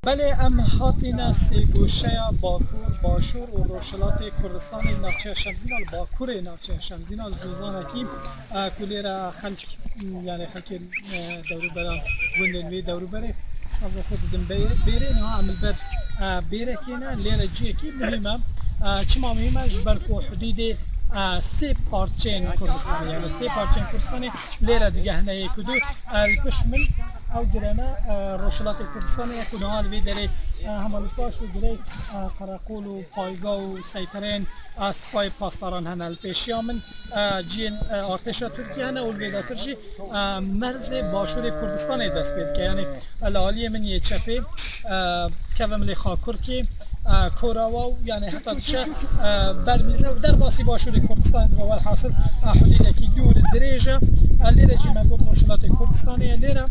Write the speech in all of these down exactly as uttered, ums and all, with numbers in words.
Belê, em hatîne sêgoşeya Bakur, Başûr û Rojhilatê Kurdistanê, navçeya Şemzîna, li Bakurê navçeya Şemzîna, li Zozanekî, e, ku lêre xelk, yani xelkê, e, dewrûberan, gundên wê dewrûberê, ez xwe didim bê-, bêrê, niha em li ber, e, bêrekê ne, lêre cihekî muhîm e. E, çima muhîm e? Ji ber ku hudîdê, e, sê parçeyên Kurdistanê, yani sê parçeyên Kurdistanê lêre digehine yek û du. E, li pişt min ew girene, e, Rojhilatê Kurdistanê ye ku niha li vê derê, e, hema li paş û girê, e, qereqol û payga û seytereyên, e, Sipayê Pasdaran hene. Li pêşiya min, e, cihên, e, artêşa Tirkiyê hene û li vê dertir jî, e, merzê Başûrê Kurdistanê dest pê dike. Yani, e, li aliyê min yê çepê, e, dikeve milê Xakurkê, e, Korawa û yani heta diçe, e, Bermîze û derbasî Başûrê Kurdistanê dibe. Welhasil, e, hudîdekî dûr dirêj e. E, lêre jî me got Rojhilatê Kurdistanê ye. Lêre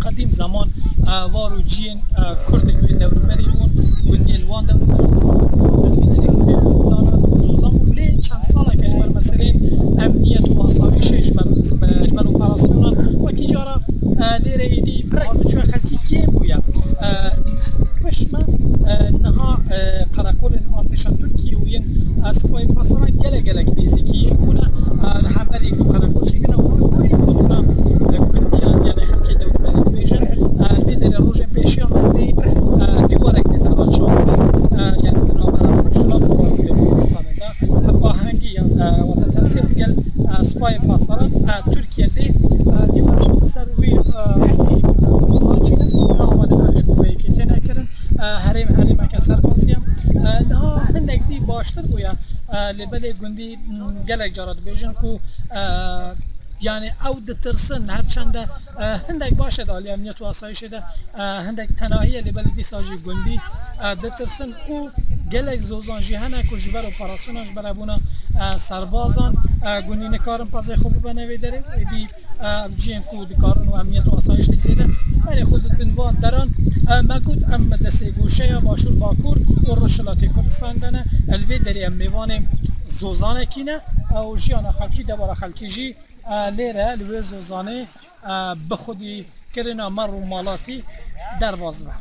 qedîm zeman, e, var û ciyên, e, Kurdên wê dewrûberî bûn, gundiyên li wan dewrûberan bûn, Zozan bûn. Lê çend saleke ji ber meseleyên emniyet û asayişê, ji ber, ji ber operasyonan, wekî cara, e, lêre êdî biçûye xelkî kêm bûye. E, Pişt me, e, niha, e, qereqolên artêşa Tirkiyê û yên, e, Sipayê Pasdaran gelek gelek nêzîkî yek bûne. E, li hemberî ku qereqol çêkirine û wî gotina, e, gundiyan, yani xelkê dewrûberî dibêjin. E, vê derê rojên pêşiya me dê, e, dîwarek bê tera çandin. E, yani di navbera Rojhilat û Bakurê Kurdistanê de hevahengî ya, e, wate tesîr digel, e, Sipayê Pasdaran, e, Tirkiye dê, e, dîwarek li ser wî, e, Nawa li karşî bo yekê têne kirin. E, herêm herêmeke serbazî ye. E, niha hindek dî baştir bûye. E, lê belê gundî, m, gelek cara dibêjin ku, e, yani ew ditirsin, her çende, e, hindek baş e di alî emniyet û asayişê de, e, hindek tenahî ye, lê belê dîsa jî gundî, e, ditirsin û gelek zozan jî hene ku ji ber operasyonan, ji ber hebûna, e, serbazan, e, gundî nikarin pezê xwe bibene vê derê. Êdî, e, ev cihên ku dikarin û emniyet û asayişê zêde berê xwe didin van deran. E, me got em di sêgoşeya Başûr, Bakur û Rojhilatê Kurdistanê de ne. Li vê derê em mêvanê zozanekî ne. E, û jiyana xelkî, dewara xelkî jî, e, lêre li wê zozanê, e, bi xwedî kirina me rûmalatî derbas be.